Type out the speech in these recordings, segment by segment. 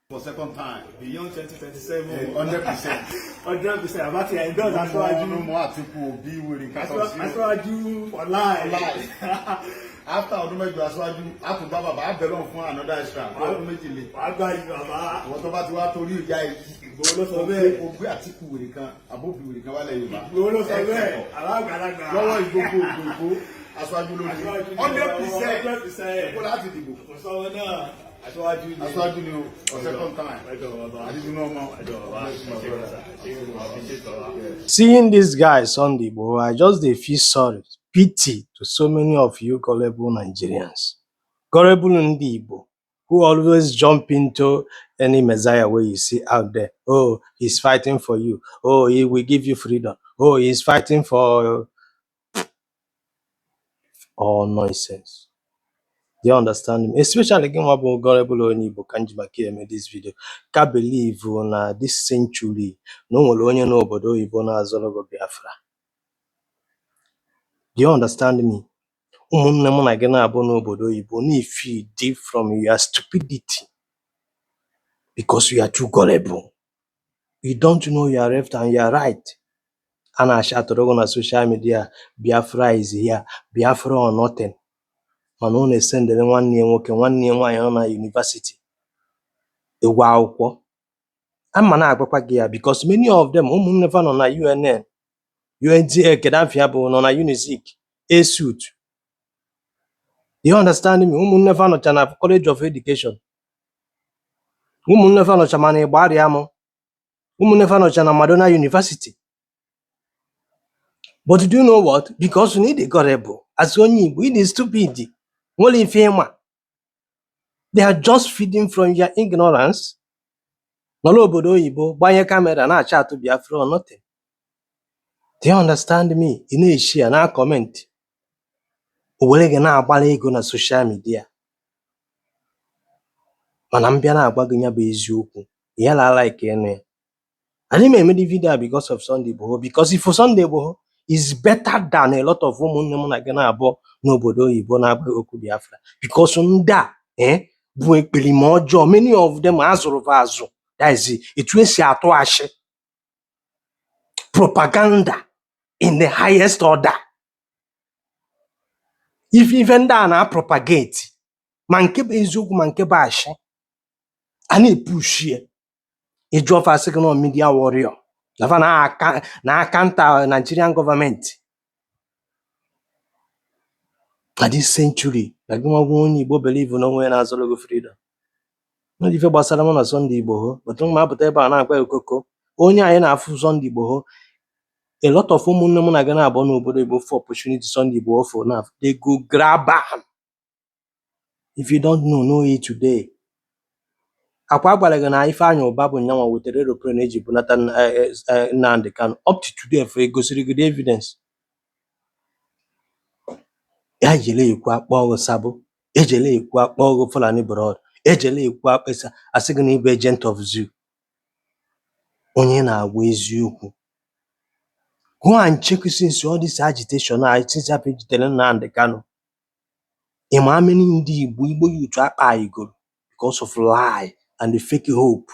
For second time. Beyond 2027. 100%. 100%. Àbá ti endorse No more, Aṣíwájú. no more Atiku, Obi, wèrè kankan sí o. Aṣíwájú for life. Life. After ọdún 8 aṣáájú, a tún bá bàbá abẹ́lọ́ fún another extra. Ọdún 2 lé. Wàá gbá yìí, bàbá. Àwọn tó bá ti wá torí ìyá yìí. Ìgbòho ló sọ bẹ́ẹ̀. O gbé Àtíkù wèrè kan, àbóbi wèrè kan wálẹ̀ Yorùbá. Ìgbòho ló sọ Ẹ bẹ́ẹ̀. kẹ́kọ̀ọ́. Àbá àgbàlagbà. Lọ́wọ́ ìgbogbo ògbògbò, aṣáájú ló ní. Aṣíwájú ní 100%. 100%. Kó láti dìbò. Kò sọ́wọ́ náà. Aṣíwájú ni. Aṣáájú ni o, for second time. Ẹjọ́ bàbá. Àdídúnú ọmọ. Ẹjọ́ bàbá. Ẹ ṣé gan sir. Ẹ ṣé gan. Ẹ ṣé bàbá. Seeing this guy Sunday Igboho, I just dey feel sorry, pity to so many of you gullible Nigerians, gullible Ndi Igbo who always jump into any messiah wey you see out there. "Oh, he's fighting for you. Oh, he will give you freedom. Oh, he's fighting for," all nonsense. Do you understand me? Especially gị nwa bụ gullible onye Igbo ka m ji maka ya eme this video, ka believe na this century na o nwere onye n'obodo oyibo na-azọrọ gị Biafra. Do you understand me? Ụmụnne mụ na gị na-abụ n'obodo oyibo na-efeel deep from your stupidity because you are too gullible. You don't know your left and your right. A na-ashatụrụ gị na social media, "Biafra is here, Biafra or nothing." Mana ọ na-esendịrị nwanne ya nwoke, nwanne ya nwaanyị nọ na university ụgwọ akwụkwọ. Ama na-agwakwa gị ya because many of them, ụmụnne fa nọ na UNN, UNDA, kedu afịa bụ nọ na Unizik, ESUT. Do you understand me? Ụmụnne fa nọcha na College of Education. Ụmụnne fa nọcha mana Ịgbarịamụ. Ụmụnne fa nọcha na Madonna University. But do you know what? Because you need a gullible. As onye Igbo, ị dị stupid. Nwere ife ịma. They are just feeding from your ignorance. Nọrọ obodo oyibo, gbanye camera na-acha atụ Biafra or nothing. Do you understand me? Ị na-eshi ya na comment. O were gị na-agbara ego na social media. Mana m bịa na-agwa gị ya bụ eziokwu, ị yala like ịnụ ya. Adịghị m emedi video a because of Sunday Igboho, because if Sunday Igboho is better than a lot of ụmụnne m na gị na-abụọ n'obodo oyibo na-agba okwu Biafra, because ndị a bụ ekperima ọjọọ. Many of them azụrụ fa azụ, that is etu esi atụ ashị, propaganda in the highest order. Ife ndị a na-propagate, ma nke bụ eziokwu ma nke bụ ashị, a na-epush ya. Ịjụ ọfa, asị gị nọ media warrior na fa na-aka na counter Nigerian government. Na this century na gị nwa bụ onye Igbo believe na onwe ya na-azọrọ gị freedom. Nwere ife gbasara mụ na Sunday Igboho, but m apụta ebe a na-agwa ya okoko onye anyị na-afụ Sunday Igboho. A lot of ụmụnne mụ na gị na-abụọ n'obodo Igbo for opportunity Sunday Igboho for now, they go grab am. If you don't know, know it today. Akwa agwara gị na Ifeanyị Ụba bụ nyanwa wetara aeroplane eji bunata Nnamdi Kanu. Up to today for egosiri gị the evidence. Ya jele ekwu akpọ gị sabo, ejele ekwu akpọ gị Fulani blood, ejele ekwu akpesa asị gị na ịbụ agent of zoo. Onye na-agwa eziokwu, go and check since all this agitation a, since afọ ejidere Nnamdi Kanu. Ị ma how many ndị Igbo, Igbo youth akpaghịgoro because of lie and the fake hope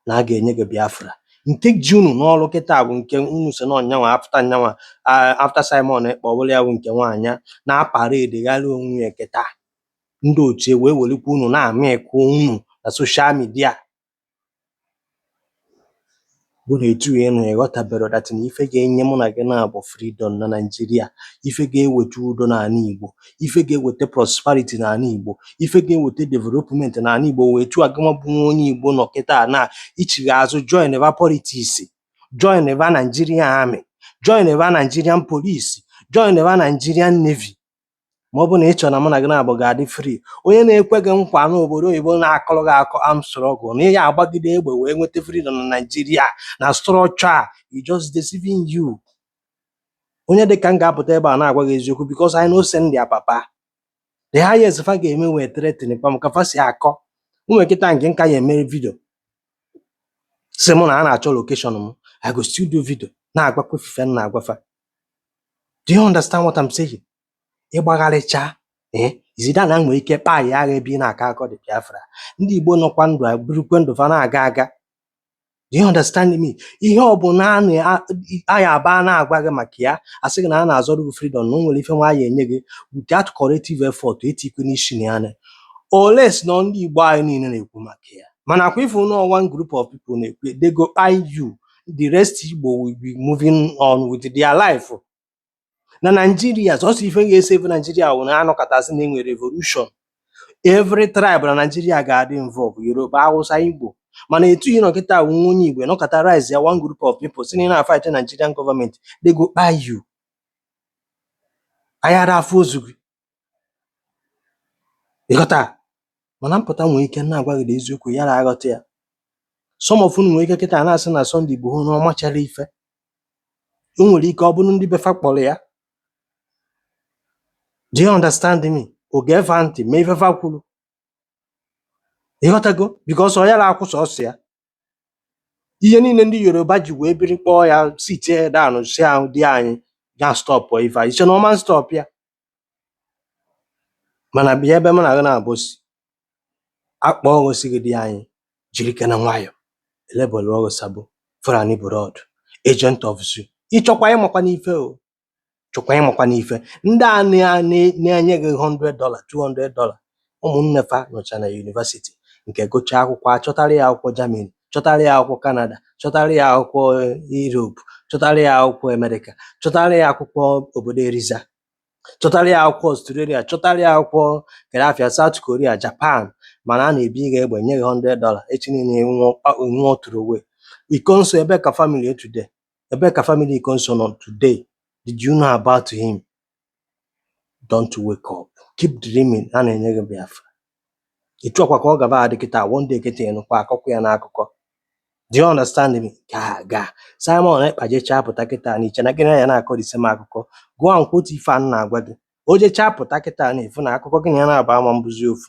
na a ga-enye gị Biafra? Nke ji unu n'ọrụ kịta bụ nke unu si na ọnyanwa after nyanwa, after Simon Ekpa, ọbụla ya bụ nke nwaanyị a na-aparade gharị onwe ya kịta. Ndị otu wee welikwa unu na-ama ịkụ unu na social media bụ na etu ị nọ ịghọtabero that na ife ga-enye mụ na gị na-abụ freedom na Naịjirịa, ife ga-eweta udo n'ala Igbo, ife ga-eweta prosperity n'ala Igbo, ife ga-eweta development n'ala Igbo, wee tu agụnwa bụ nwa onye Igbo nọ kịta na ichigha azụ, join eva politics, join eva Nigerian Army, join eva Nigerian Police, join eva Nigerian Navy, ma ọ bụ na ị chọrọ na mụ na gị na-abụ ga-adị free. Onye na-ekwe gị nkwa n'obodo oyibo na-akọrọ gị akọ arm struggle na ị ya agbagide egbe wee nweta freedom na Nigeria na structure a, he just deceiving you. Onye dị ka m ga-apụta ebe a na-agwa gị eziokwu because I know send their papa. The highest fa ga-eme wee threaten kwa m ka fa si akọ ụmụ nkịta nke nka ya eme video si mụ na a na-achọ location m. I go still do video na-agwakwa ifufe m na-agwafa. Do you understand what I'm saying? Ịgbagharịcha Ee, izida na nwere ike kpaa ya agha ebe ị na-akọ akọ dị Biafra. Ndị Igbo nọkwa ndụ burukwe ndụ fa na-aga aga. Do you understand me? Ihe ọ bụ na a ya aba na-agwa gị maka ya, asị gị na a na-azọrọ gị freedom, na o nwere ife nwa ya enye gị without corrective effort, etikwe n'isi na ya na oles na ndị Igbo anyị niile na-ekwu maka ya. Mana akwa ifu na one group of people na-ekwu, they go kpai you, the rest Igbo will be moving on with their life. Na Nigeria, sọsọ ife ga-esave Nigeria wụ na anọkọtasị na enwe revolution. Every tribe na Nigeria ga-adị involve, Yoruba, Hausa, Igbo. Mana etu ị nọ kịta wụ nwa onye Igbo nọkọta rise ya one group of people si na ị na-fight Nigerian government, they go kpai you. Ayara afọ ozu gị, ịghọta? Mana mpụta nwere ike na-agwa gị na eziokwu ya na aghọta ya. Some of unu nwere ike kịta na-asị na Sunday Igboho na ọmachara ife. O nwere ike ọ bụrụ ndị befa kpọrọ ya. Do you understand me? O ga-efe ntị mee ifefa kwuru, ịghọtago? Because ọ yara akwụ sọsọ ya. Ihe niile ndị Yoruba ji wee biri kpọọ ya sit down, si ahụ di anyị ya stop ife a, iche na ọma stop ya. Mana bịa ebe mụ na gị na-abụ si akpọ osi gị dị anyị jiri kene nwayọ elebelu ọgụ sabo Fulani blood agent of zoo. Ịchọkwa ịmakwa n'ife, o chọkwa ịmakwa n'ife ndị a na-enye gị $100, $200. Ụmụnne fa nọcha na university nke gụchaa akwụkwọ, achọtara ya akwụkwọ Germany, chọtara ya akwụkwọ Canada, chọtara ya akwụkwọ Europe, chọtara ya akwụkwọ America, chọtara ya akwụkwọ obodo Eriza, chọtara ya akwụkwọ Australia, chọtara ya akwụkwọ Kedafia, South Korea, Japan. Mana a na-ebi gị egbe, nye gị $100, echi niile nwụọ, nwụọ throwaway. Ikonso, ebe ka family today? Ebe ka family Ikonso nọ today? Did you know about him? Don't wake up, keep dreaming. A na-enye gị Biafra etu ọkwa ka ọ gaba adị kịta. One day kịta ịnụkwa akọkwa ya n'akụkọ. Do you understand me? Ga ga Simon Ekpa jechaa pụta kịta na iche na gị na ya na-akọ the same akụkọ. Gụọ nkwa otu ife a m na-agwa gị. O jechaa pụta kịta na efu na akụkọ gị na ya na-aba ama mbụzi ofu.